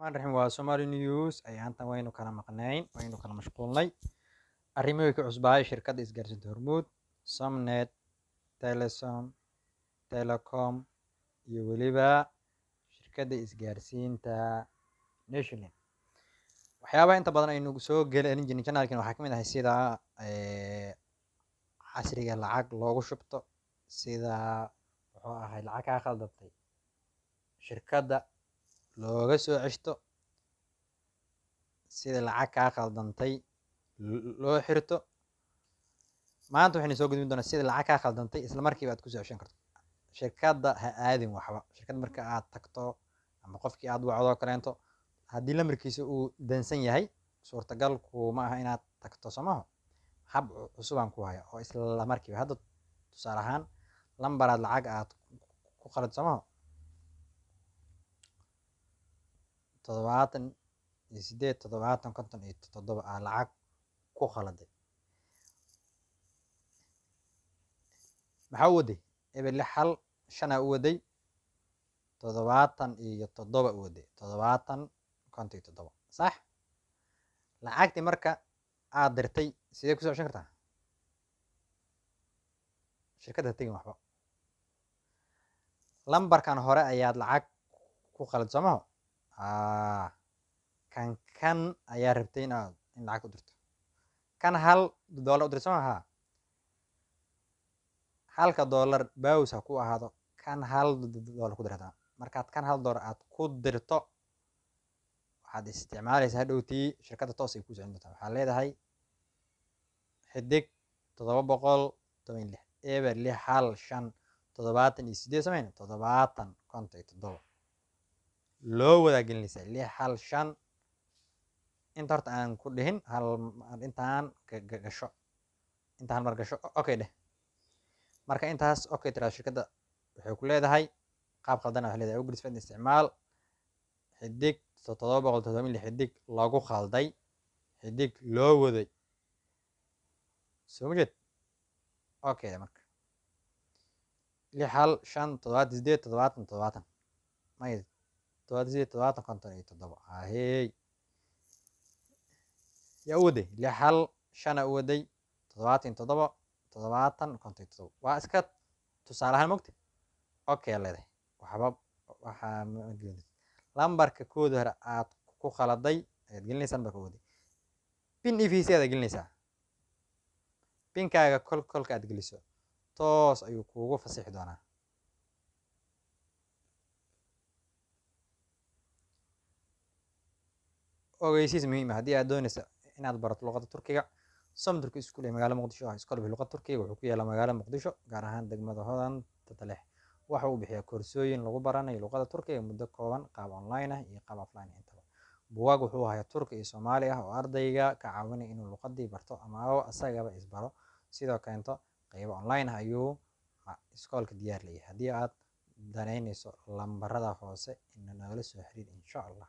Raxiim, waa Somali News. Ayaantan waynu kala maqnayn, waynu kala mashquulnay arrimihii ka cusbaayay shirkadda isgaarsiinta Hormuud, Somnet, Telesom, Telecom iyo weliba shirkadda isgaarsiinta Nationlink. Waxyaabaha inta badan aynu soo gelin jirnay channelkan waxaa kamid ahay sida casriga lacag loogu shubto, sida muxuu ahay lacag kaa khaldantay shirkadda looga soo ceshto, sida lacag kaa khaldantay loo xirto. Maanta waxaynu soo gudbin doonaa sida lacag kaa khaldantay isla markiiba aad kusoo ceshan karto. Shirkadda ha aadin waxba. Shirkad marka aad tagto ama qofkii aad wacdo kaleento, haddii lambarkiisa uu dansan yahay, suurtagal kuma aha inaad tagto, somaho? Hab cusub aan ku haya oo isla markiiba hadda, tusaale ahaan, lambaraad lacag aad ku qalad, somaho? 78 70 57 aa lacag ku khaladay. Maxaa u waday? 0615 aa u waday, 77 u waday, 70 57, sax? Lacagtii marka aad dirtay sidee kusoo ceshan kartaa? Shirkadda ha tegin waxba. Lambarkan hore ayaad lacag ku qalad, soomaho? Kan ayaa rabtay inaad in lacag u dirto. Kan $1 u dirto, soo maha? Halka dollar baws ha ku ahaado. Kan $1 ku dirtaa. Markaad kan $1 aad ku dirto, waxaad isticmaalaysaa hadhowtii shirkadda toos ay kuu socon doontaa. Waxaad leedahay xidig 716 0615 78, samayn 70 57 loo wadaa gelinaysaa 615. Inta horta aan ku dhihin hal intaan gasho, inta hal mar gasho, okay dheh. Marka intaas okay tiraa, shirkadda waxay ku leedahay qaab qaldan. Waxay leedahay uguris fadlan isticmaal xidig 776 xidig lagu khalday xidig loo waday, soo ma jeed? Okay, marka 615 78 70 70 may 78 70 57. Ahey, yaa u waday? 615 aa u waday, 77 70 57. Waa iska tusaale ahaan, mogta? Okay leedahay, waxba waxaa ma gelinaysa. Lambarka kooda hore aad ku khaladay ayaad gelinaysaa, lambarka waday pin EVC aad gelinaysaa. Pinkaaga kol kolka aad geliso, toos ayuu kuugu fasixi doonaa. Ogeysiis muhiim ah: haddii aad doonayso inaad barato luqadda Turkiga, Som Turki School ee magaalada Muqdisho ah iskool luqadda Turkiga wuxuu ku yaalaa magaalada Muqdisho, gaar ahaan degmada Hodan Tatalex. Waxa uu bixiyaa koorsooyin lagu baranayo luqadda Turkiga muddo kooban, qaab online ah iyo qaab offline ah intaba. Buugaag wuxuu hayaa Turki iyo Soomaali ah oo ardayga ka caawinaya inuu luqadii barto ama asagaba isbaro. Sidoo keento qaybo online ah ayuu iskoolka diyaar leeyahay. Haddii aad danaynayso, lambarada hoose nagala soo xiriir, insha Allah.